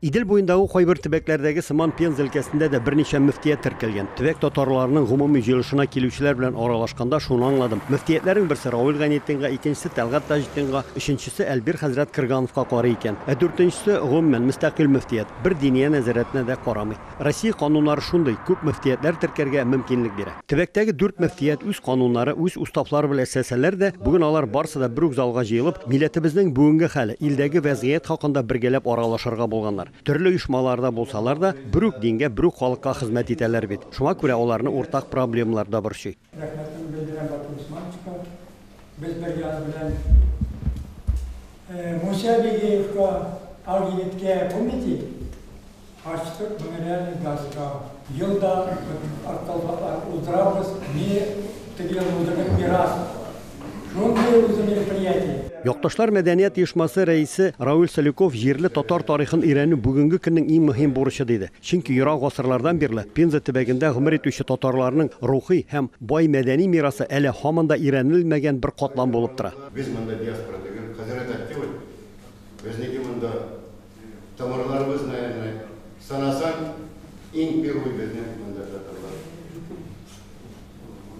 Идел буендагы кайбер төбәкләрдәге сыман Пенза өлкәсендә дә берничә мөфтият теркәлгән. Төбәк татарларының гомуми җыелышына килүчеләр белән аралашканда шуны аңладым, мөфтиятләрнең берсе Равил Гайнетдинга, икенчесе Тәлгать Таҗетдинга, өченчесе Әлбир хәзрәт Кргановка карый икән. Ә дүртенчесе, гомумән, мөстәкыйль мөфтият, бер Диния нәзарәтенә дә карамый. Россия кануннары шундый, күп мөфтиятләр теркәргә мөмкинлек бирә. Төбәктәге дүрт мөфтият үз кануннары, үз уставлары белән эшләсәләр дә, бүген алар барсы да бер үк залга җыелып, милләтебезнең бүгенге хәле, илдәге вәзгыять хакында бергәләп аралашырга булганнар. Төрле оешмаларда булсалар да, бер үк дингә, бер үк халыкка хезмәт итәләр бит. Шуңа күрә аларны уртак проблемалар да борчый. Рәхмәтемне белдерәм Батыр Усмановичка. Без бергә аның белән Муса Бигиевка, Агъегеткә, помните? Ачтык мемориальный доска. Ел да Ак калфаклар уздырабыз, не теге елны уздырдык мирас. Шундый узды мероприятие. Якташлар мәдәният оешмасы рәисе Равил Салюков җирле татар тарихын өйрәнү бүгенге көннең иң мөһим бурычы диде. Чөнки ерак гасырлардан бирле Пенза төбәгендә гомер итүче татарларның рухи һәм бай мәдәни мирасы әле һаман да өйрәнелмәгән бер катлам булып тора. Без монда диаспора түгел, хәзрәт әйтте бит, безнеке монда Тамырларыбыз, наверное, санасаң, иң первый безнең монда татарлар.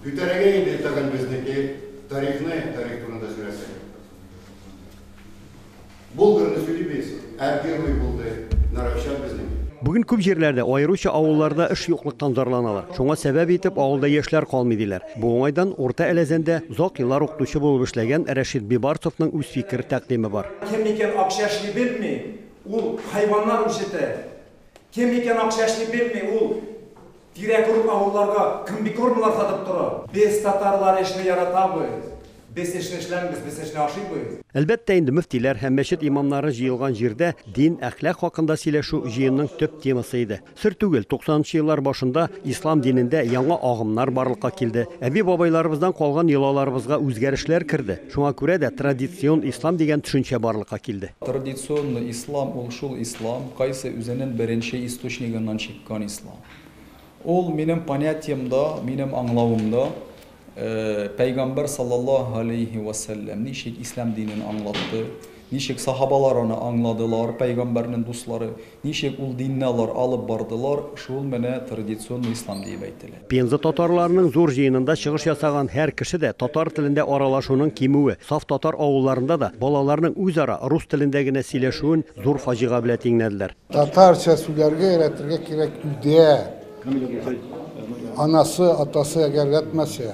Күтәрергә инде тагын безнеке тарихны, тарих турында сөйләсәк. Булгарны сөйлибез, ә первый булды Наровчат безнеке. Бүген күп җирләрдә, аеруча авылларда эш юклыктан зарланалар. Шуңа сәбәп итеп, авылда яшьләр калмый, диләр. Бу уңайдан Урта Әләзәндә озак еллар укытучы булып эшләгән Рәшит Бибарсовның үз фикер-тәкъдиме бар. Кем икән акча эшли белми, ул хайваннар үрчетә. Кем икән акча эшли белми, ул тирә-күрүк авылларга комбикормлар сатып тора. Без татарлар эшне яратабыз. Без эшне эшләмибез, без эшне ашыйбыз. Әлбәттә инде, мөфтиләр һәм мәчет имамнары җыелган җирдә дин, әхлак хакында сөйләшү җыенның төп темасы иде. Сер түгел, туксанынчы еллар башында ислам динендә яңа агымнар барлыкка килде. Әби-бабайларыбыздан калган йолаларыбызга үзгәрешләр керде. Шуңа күрә дә традицион ислам дигән төшенчә барлыкка килде. Традиционный ислам ул шул ислам, кайсы үзенен беренче источнигыннан чыккан ислам. Ул минем понятиемда, минем аңлавымда, Пәйгамбәр саллаллаһу галәйһи вә сәлләм ничек ислам динен аңлатты, ничек сахабалар аны аңладылар, пәйгамбәрнең дуслары, ничек ул динне алар алып бардылар, шул менә традиционный ислам диеп әйтелә. Пенза татарларының зур җыенында чыгыш ясаган һәр кеше дә татар телендә аралашуның кимүе, саф татар авылларында да балаларның үзара рус телендә генә сөйләшүен зур фаҗига белән тиңләделәр. Татарча сөйләргә өйрәтергә кирәк өйдә. Анасы, атасы әгәр өйрәтмәсә,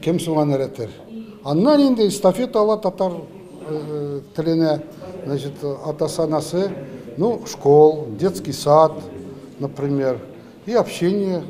кем соң аны өйрәтер? Аннан инде эстафета ала татар теленә, значит, атасы, анасы, ну, школ, детский сад, например, и общение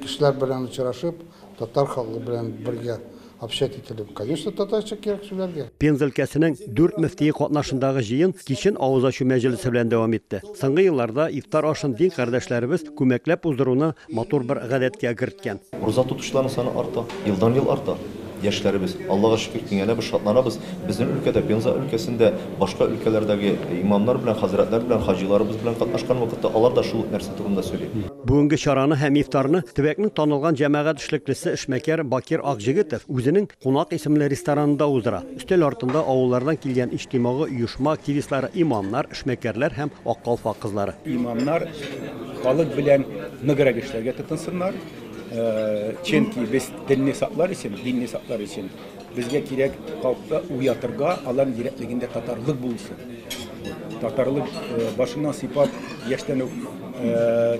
кешеләр белән очрашып, татар халкы белән бергә Общать ителеп, конечно, татарча кирәк сөйләргә. Пенза өлкәсенең дүрт мөфтие катнашындагы җыен кичен авыз ачу мәҗлесе белән дәвам итте. Соңгы елларда ифтар ашын дин кардәшләребез күмәкләп уздыруны матур бер гадәткә керткән. Ураза тотучыларның саны арта, елдан-ел арта. Яшьләребез, Аллага шөкер, киңәләбез, шатланабыз. Безнең өлкәдә, Пенза өлкәсендә башка өлкәләрдәге имамнар белән, хәзрәтләр белән, хаҗиларыбыз белән катнашкан вакытта алар да шул ук нәрсә турында сөйли. Бүгенге чараны һәм ифтарны төбәкнең танылган җәмәгать эшлеклесе, эшмәкәр Бакир Акҗегетов үзенең Кунак исемле ресторанында уздыра. Өстәл артында авыллардан килгән иҗтимагый оешма активистлары, имамнар, эшмәкәрләр һәм Ак калфак кызлары. Имамнар халык белән ныграк эшләргә тотынсыннар, чөнки без телне саклар өчен, динне саклар өчен безгә кирәк халыкта уятырга, аларның йөрәклегендә татарлык булсын. Татарлык башыннан сыйпап, яшьтән үк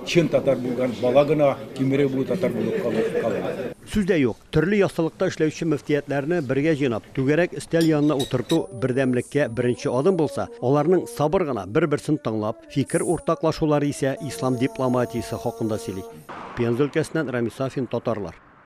чын татар булган бала гына гомере буе татар булып кала. Сүз дә юк, төрле яссылыкта эшләүче мөфтиятләрне бергә җыйнап, түгәрәк өстәл янына утырту бердәмлеккә беренче адым булса, аларның сабыр гына бер-берсен тыңлап, фикер уртаклашулары исә ислам дипломатиясе хакында сөйли. Пенза өлкәсеннән Рамис Сафин, Татарлар.